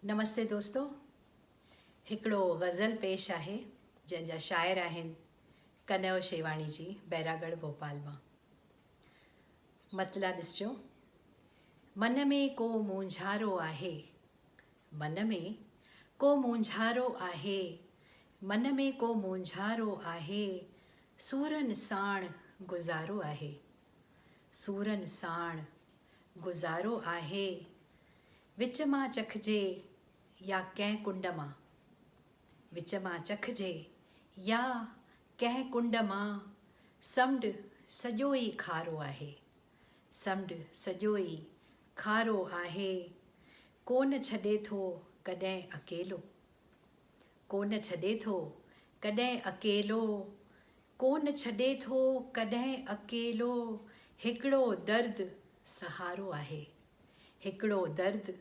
نمستي دوستو هڪڙو غزل پيش آهي جنهن جا شاعر آهن ڪنيو شيواڻي جي بيراڳڙهه ڀوپال مان مطلع ڏسجو من ۾ ڪو مونجهارو آهي من ۾ ڪو مونجهارو آهي من ۾ ڪو مونجهارو آهي سورن ساڻ گذارو آهي سورن ساڻ گذارو آهي وچ مان چکجي يا ڪنهن ڪنڊ مان وچ مان چکجي يا ڪنهن ڪنڊ مان سمنڊ سڄو ئي کارو آهي سمنڊ سڄو ئي کارو آهي ڪونه ڇڏي ٿو ڪڏهن اڪيلو ڪونه ڇڏي ٿو ڪڏهن اڪيلو ڪونه ڇڏي ٿو ڪڏهن اڪيلو هڪڙو درد سهارو آهي هڪڙو درد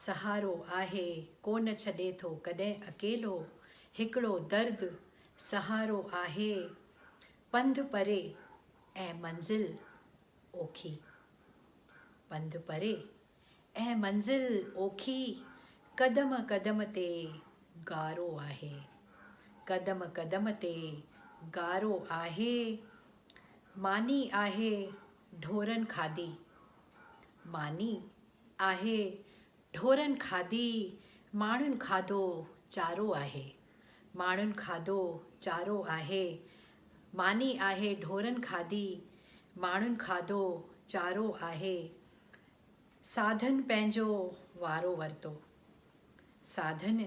سهارو آهي ڪونه ڇڏي ٿو ڪڏهن اڪيلو هڪڙو درد سهارو آهي پنڌ پري ۽ منزل اوکي پنڌ پري ۽ منزل اوکي قدم قدم تي گارو آهي قدم قدم تي گارو آهي ماني آهي ڍورن کاڌي ماني آهي ڍورن کاڌي ماڻهن کاڌو چارو آهي ماڻهن کاڌو چارو آهي ماني آهي ڍورن کاڌي ماڻهن کاڌو چارو آهي ساڌن پنهنجو وارو ورتو. ساڌن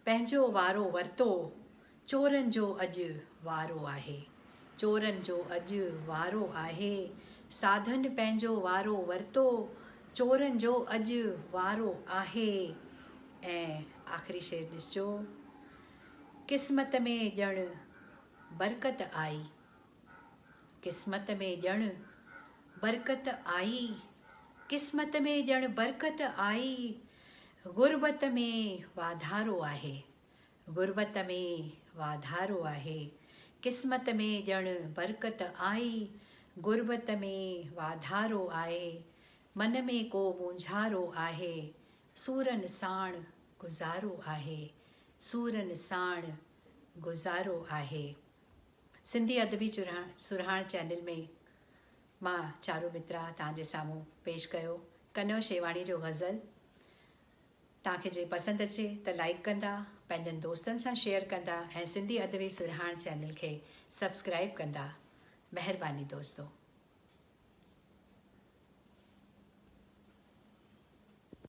پنهنجو وارو ورتو، چورن جو اڄ وارو آهي. چورن جو اڄ وارو آهي. ساڌن پنهنجو وارو ورتو، چورن جو اڄ وارو آهي. ۽ آخري شعر ڏسجو. قسمت ۾ ڄڻ برڪت آئي. قسمت ۾ ڄڻ برڪت آئي، قسمت ۾ ڄڻ برڪت آئي، غربت ۾ واڌارو آهي، غربت ۾ واڌارو آهي، قسمت ۾ ڄڻ برڪت آئي، غربت ۾ واڌارو آهي، من ۾ ڪو مونجهارو آهي، سورن ساڻ گذارو آهي، سورن ساڻ گذارو آهي. سنڌي ادبي سرهاڻ چينل ۾ مان چارو مترا توهان جي سامهون پيش ڪيو ڪنو شيواڻي جو غزل توهان کي جي پسند اچي ته لائيڪ ڪندا پنهنجن دوستن سان شيئر ڪندا ۽ سنڌي ادبي سرهاڻ چينل کي سبسڪرائيب ڪندا مهرباني دوستو.